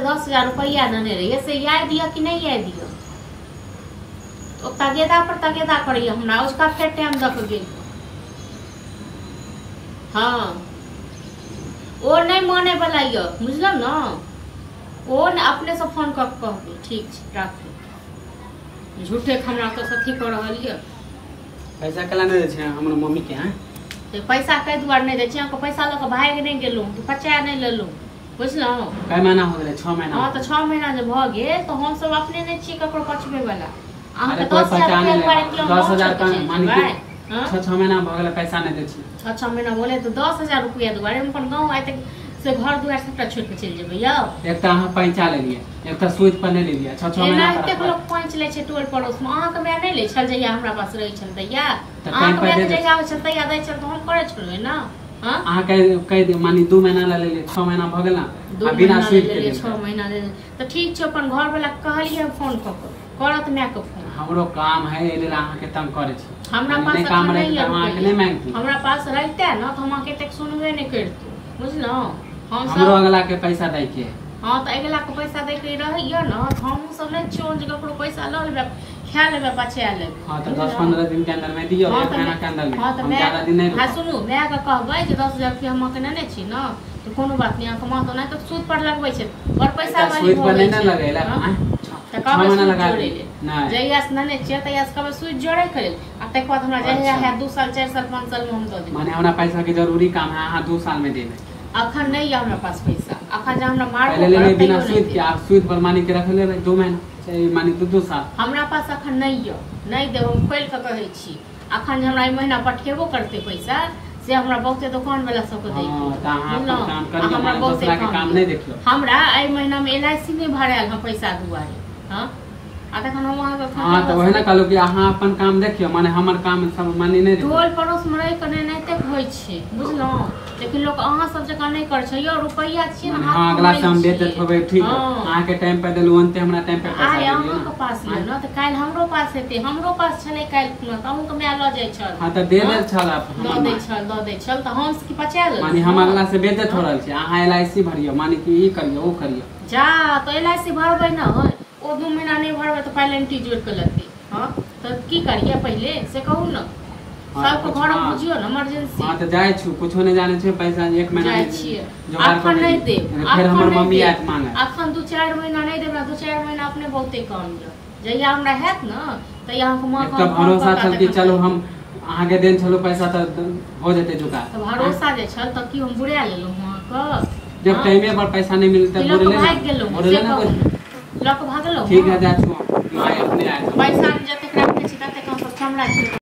10,000 रुपैआ देने रहियै से याद यऽ कि नहि याद यऽ? ओ तगेदा पर तगेदा करैया हमरा, उसका फेर टाइम दऽ कऽ गेल। हँ ओ नहि मानै वाला यऽ, बुझलहुँ ने? ओ ने अपनेसँ फोन कऽ कऽ कहबै। ठीक छै, राखू। झूठे हमरा ओतऽ से अथी कऽ रहल यऽ। पैसा केला नहि दै छै हमर मम्मी के? हैं से पैसा कै दुआरे नहि दै छी? अहाँके पैसा लऽ कऽ भागि नहि गेलहुँ कि पचा नहि लेलहुँ, बुझलहुँ? कै महीना हो गेलै? 6 महीना। हँ तऽ 6 महीना जे भऽ गेल तऽ हमसभ अपने नहि छियै ककरो पचबै वाला। अरे अहाँके कोइ 10,000 पहचान रुपया नहि दुआरे कि हम दस गाँव हजार छोड़ि कऽ का चलि माने जेबै? कि हँ 6-6 महीना भऽ गेलै, पैसा नहि दै छी। 6-6 महीना बोले तऽ 10,000 रुपया दुआरे हम अपन गाँव आइ तक से घर दुआरि सबटा छोड़ि कऽ चलि जेबै यौ? एक तऽ अहाँ पैंचा लेलियै, एक तऽ सूद पर नहि लेलियै, 6-6 महीना पर एनाहिते रखबै। लोक पैंच लै छै टोल पड़ोसमे। अहाँके माय नहि लै छल जहिया हमरा पास रहै छल तहिया? तऽ टाइम अहाँके पर दे मायके दै जहिया होइ छल तहिया दै छल, तऽ हम करै छलहुँ ने? हँ अहाँ कहि मानी 2 महीना लए लेलियै, 6 महीना भऽ गेल ने। 2 आ बिना महीना सूद ले के लेलियै, 6 देलकै। महीना ले लेलियै तऽ ठीक छै। अपन घरवला के कहलियै फोन कऽ कऽ, करत मायके फोन। हमरो काम है, एहि लेल अहाँके तंग करै छी। हमरा माने पास नहि काम अखन रहै नहि तऽ यऽ हम अहाँके रुपैआ। नहि मांगती। हमरा पास रहिते ने तऽ हम अहाँके एतेक सुनबे नहि करितहुँ, बुझलहुँ? हमरो हमसभ अगला के पैसा दै के है। हँ तऽ अगिला के पैसा दैके रहैया ने, तऽ हमहूँ सब नहि छियौ जे ककरो पैसा लऽ लेबै, खा लेबै, बचा लेबै, हाँ तऽ दस बुझलहुँ? पंद्रह दिन के अंदर में दियौ, हँ एक तऽ महीना के अंदर में। हँ तऽ हम माय, ज्यादा दिन नहीं हँ रुकब। सुनू, मायके कहबै जे 10,000 रुपया हम अहाँके नेने छी ने, तऽ कोनो बात नहि। अहाँके माँ तऽ ओनाहितो सूद पर लगबै छै, बड़ पैसा तऽ वाली सूद भऽ पर नहि गेल ने छै। लगेलक। हँ आँय तऽ 6 कहबै महीना सूद लगा जोड़ै देली लेल। नहि। जहियासँ नेने छियै तहियासँ कहबै सूद जोड़ैके लेल, आ ताहिके बाद हमरा जहिया अच्छा हैत 2 साल 4 साल 5 सालमे हम दऽ देबै। माने हमरा पैसा के जरूरी काम है, अहाँ 2 साल में देबै। अखन नहि यऽ हमरा पास पैसा। अखन जे हमरा पहले मारबो लेलियै करत बिना तैयो नहि सूद के, देब। आब सूद पर मानी के रख लेबै 2 महीना चाहे मानी 2-2 साल। हमरा पास अखन नहि यऽ, नहि देब। हम खोलि कऽ कहै छी, अखन जे हमरा एहि महीना पठेबो करतै पैसा, से हमरा बहुते दोकानवला सबके दैके हाँ यऽ, तऽ अहाँ अपन बुझलहुँ? काम आ करियौ, हमरा माने बहुते दोसरा के काम काम यऽ। नहि देखियौ। हमरा एहि महीनामे LIC नहि भरायल हँ पैसा दुआरे। हँ आ तखन हम अहाँके एखन हाँ तऽ कतऽसँ वही ने देब? कहलहुँ कि अहाँ अपन काम देखियौ, माने हमर काम सब माने नहि देखियौ। टोल पड़ोसमे रहि कऽ ने एनाहिते होइ छै, बुझलहुँ? लेकिन लोक अहाँ सब जकाँ नहि करै छै यौ। रुपैआ छियै ने, माने हाथ हाँ मे अगला से मोबाइल हम बेच छियै। देत होबै, ठीक है। हँ अहाँके टाइम पर देलहुँ, ओनते हमरा टाइम पर तऽ पैसा आइ देलियै अहाँके ने। पास यऽ आँय ने, तऽ काल्हि हमरो पास हेतै। हमरो पास छलै काल्हि खुना, तऽ अहूँके माय लऽ जाइ छल। हाँ तऽ दे हँ देल छल दऽ हमर दै माय। छल, दऽ दै छल, तऽ हम की पचा माने लेलहुँ? हम हँ अगला से बेचैत हो हँ रहल छी, अहाँ LIC भरियौ, माने कि ई करियौ ओ करियौ। जा तऽ LIC भरबै ने, ओ 2 महीना नहि भरबै तऽ पेनल्टी जोड़ि कऽ लेतै। हँ तऽ की करियै पहिले से कहू ने। हाँ तऽ सबके कुछ घरक हाँ बुझियौ ने इमरजेंसी। हाँ तऽ जाइ छी, कुछो नहि जानै छै, पैसा एक महीना जाइ मे छियै। जोगाड़ कऽ अखन नहि देलियै, देब, नहि फेर अखन हमर नहि मम्मी देब। आयत मांगे। अखन 2-4 महीना नहि देब ने, 2-4 महीना अपने बहुते कम यऽ। जहिया हमरा हैत ने तहिया अहाँके एक माँके तऽ हम फोन कऽ भरोसा कऽ छल कि तखन चलू कहि हम देब। अहाँके देन छलहुँ पैसा तऽ हो जेतै जुगाड़। तऽ आँय भरोसा जे छल तऽ की हम बुरा लेलहुँ अहाँके? जब हँ टाइमे पर पैसा नहीं मिलता कि लऽ बुरे कऽ ले भागि ना, गेलहुँ बुरे से ले ना कहू कुछ। ने, लऽ कऽ भागलहुँ ठीक है, हँ? जा छू, माय अपने आए। पैसा जते